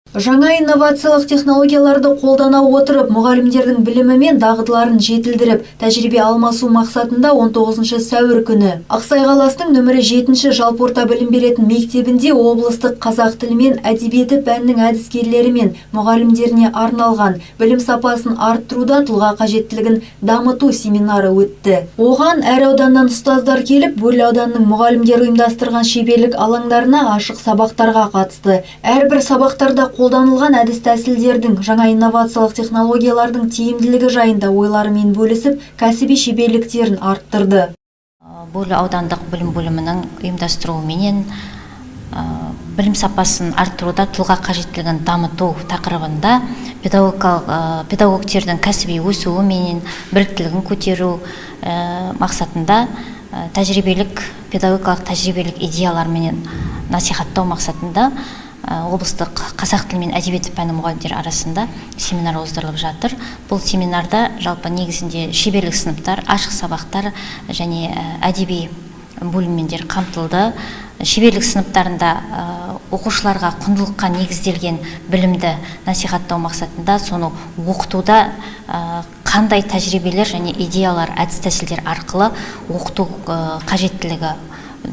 Жаңа инновациялық технологияларды қолдана отырып, мұғалімдердің білімі мен дағдыларын жетілдіріп, тәжірибе алмасу мақсатында 19 сәуір күні Ақсай қаласының нөмірі 7 жалпы орта білім беретін мектебінде облыстық қазақ тілі мен әдебиеті пәнінің әдіскерлері мен мұғалімдеріне арналған «Білім сапасын арттыруда тұлға қажеттілігін дамыту» семинары өтті. Оған әр ауданнан ұстаздар келіп, Бөрлі ауданының мұғалімдері ұйымдастырған шеберлік алаңдарына, ашық сабақтарға қатысты. Әрбір сабақтарда қолданылған әдіс тәсілдердің, жаңа инновациялық технологиялардың тиімділігі жайында ойларымен бөлісіп, кәсіби шеберліктерін арттырды. Бөрлі аудандық білім бөлімінің ұйымдастыруыменен білім сапасын арттыруда тұлға қажеттілігін дамыту тақырыбында педагогтердің кәсіби өсуі менен біліктілігін көтеру мақсатында, тәжірибелік педагогикалық тәжірибелік идеяларменен насихаттау мақсатында облыстық қазақ тілі мен әдебиеті пәні мұғалімдері арасында семинар оздырылып жатыр. Бұл семинарда жалпы негізінде шеберлік сыныптар, ашық сабақтар және әдеби бөлімдер қамтылды. Шеберлік сыныптарында оқушыларға құндылыққа негізделген білімді насихаттау мақсатында, соны оқытуда қандай тәжірибелер және идеялар, әдіс тәсілдер арқылы оқыту қажеттілігі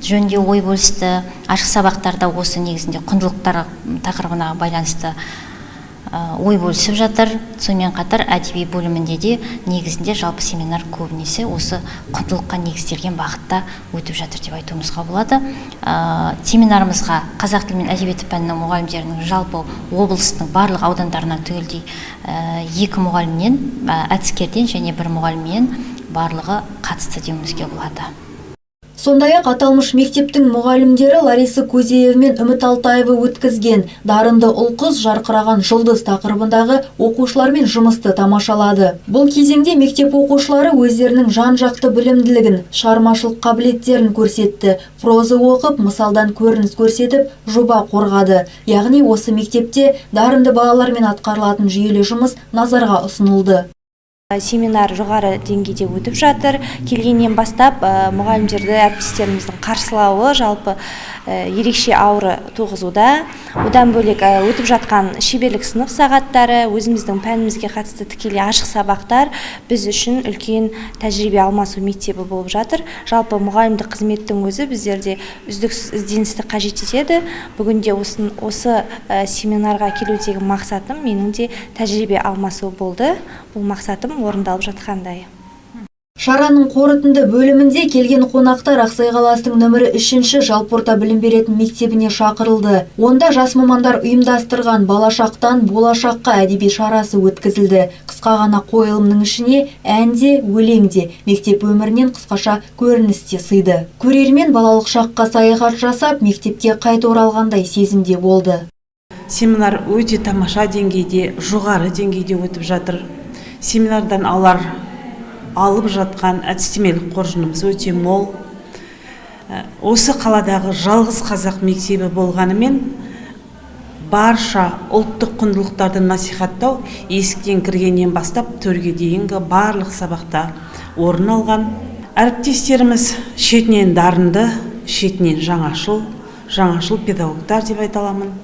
жөнінде ой бөлісті. Ашық сабақтарда осы негізінде құндылықтар тақырыбына байланысты ой бөлісіп жатыр. Сонымен қатар әдеби бөлімінде де негізінде жалпы семинар көбінесе осы құндылыққа негізделген бағытта өтіп жатыр деп айтуымызға болады. Семинарымызға қазақ тілі мен әдебиеті пәнінің мұғалімдерінің жалпы облыстың барлық аудандарынан түгелдей екі мұғалімнен, әдіскерден және бір мұғалімнен барлығы қатысты деуімізге болады. Сондай-ақ аталмыш мектептің мұғалімдері Лариса Кузеева мен Үміт Алтаева өткізген «Дарынды ұл-қыз, жарқыраған жұлдыз» тақырыбындағы оқушылармен жұмысты тамашалады. Бұл кезеңде мектеп оқушылары өздерінің жан-жақты білімділігін, шығармашылық қабілеттерін көрсетті. Проза оқып, мысалдан көрініс көрсетіп, жоба қорғады. Яғни осы мектепте дарынды балалармен атқарылатын жүйелі жұмыс назарға ұсынылды. Семинар жоғары деңгейде өтіп жатыр. Келгеннен бастап мұғалімдерді әріптестеріміздің қарсылауы жалпы ерекше аура туғызуда. Одан бөлек, өтіп жатқан шеберлік сынып сағаттары, өзіміздің пәнімізге қатысты тікелей ашық сабақтар біз үшін үлкен тәжірибе алмасу мектебі болып жатыр. Жалпы мұғалімдік қызметтің өзі біздерде үздіксіз ізденісті қажет етеді. Бүгінде осы семинарға келудегі мақсатым менің де тәжірибе алмасу болды. Бұл мақсатым орындалып жатқандай. Шараның қорытынды бөлімінде келген қонақтар Ақсай қаласының нөмірі үшінші жалпы орта білім беретін мектебіне шақырылды. Онда жас мамандар ұйымдастырған «Балашақтан болашаққа» әдеби шарасы өткізілді. Қысқа ғана қойылымның ішіне ән де, өлең де, мектеп өмірінен қысқаша көрініс те сыйды. Көрермен балалық шаққа саяхат жасап, мектепке қайта оралғандай сезімде болды. Семинар өте тамаша деңгейде, жоғары деңгейде өтіп жатыр. Семинардан алып жатқан әдістемелік қоржынымыз өте мол. Осы қаладағы жалғыз қазақ мектебі болғанымен, барша ұлттық құндылықтарды насихаттау есіктен кіргеннен бастап төрге дейінгі барлық сабақта орын алған. Әріптестеріміз шетінен дарынды, шетінен жаңашыл, жаңашыл педагогтар деп айта аламын.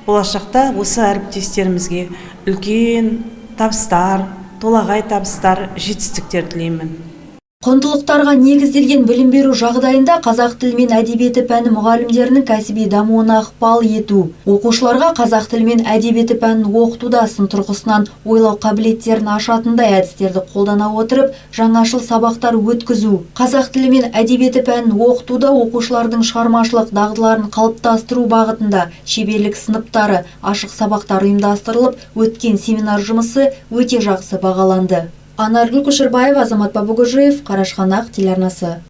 Болашақта осы әріптестерімізге үлкен табыстар, толағай табыстар, жетістіктер тілеймін. Құндылықтарға негізделген білім беру жағдайында қазақ тілі мен әдебиеті пәні мұғалімдерінің кәсіби дамуына ықпал ету, оқушыларға қазақ тілі мен әдебиеті пәнін оқытуда сын тұрғысынан ойлау қабілеттерін ашатындай әдістерді қолдана отырып, жаңашыл сабақтар өткізу, қазақ тілі мен әдебиеті пәнін оқытуда оқушылардың шығармашылық дағдыларын қалыптастыру бағытында шеберлік сыныптары, ашық сабақтар ұйымдастырылып, өткен семинар жұмысы өте жақсы бағаланды. Анаргүл Көшербаева, Азамат Бабугожиев, Қарашығанақ телеарнасы.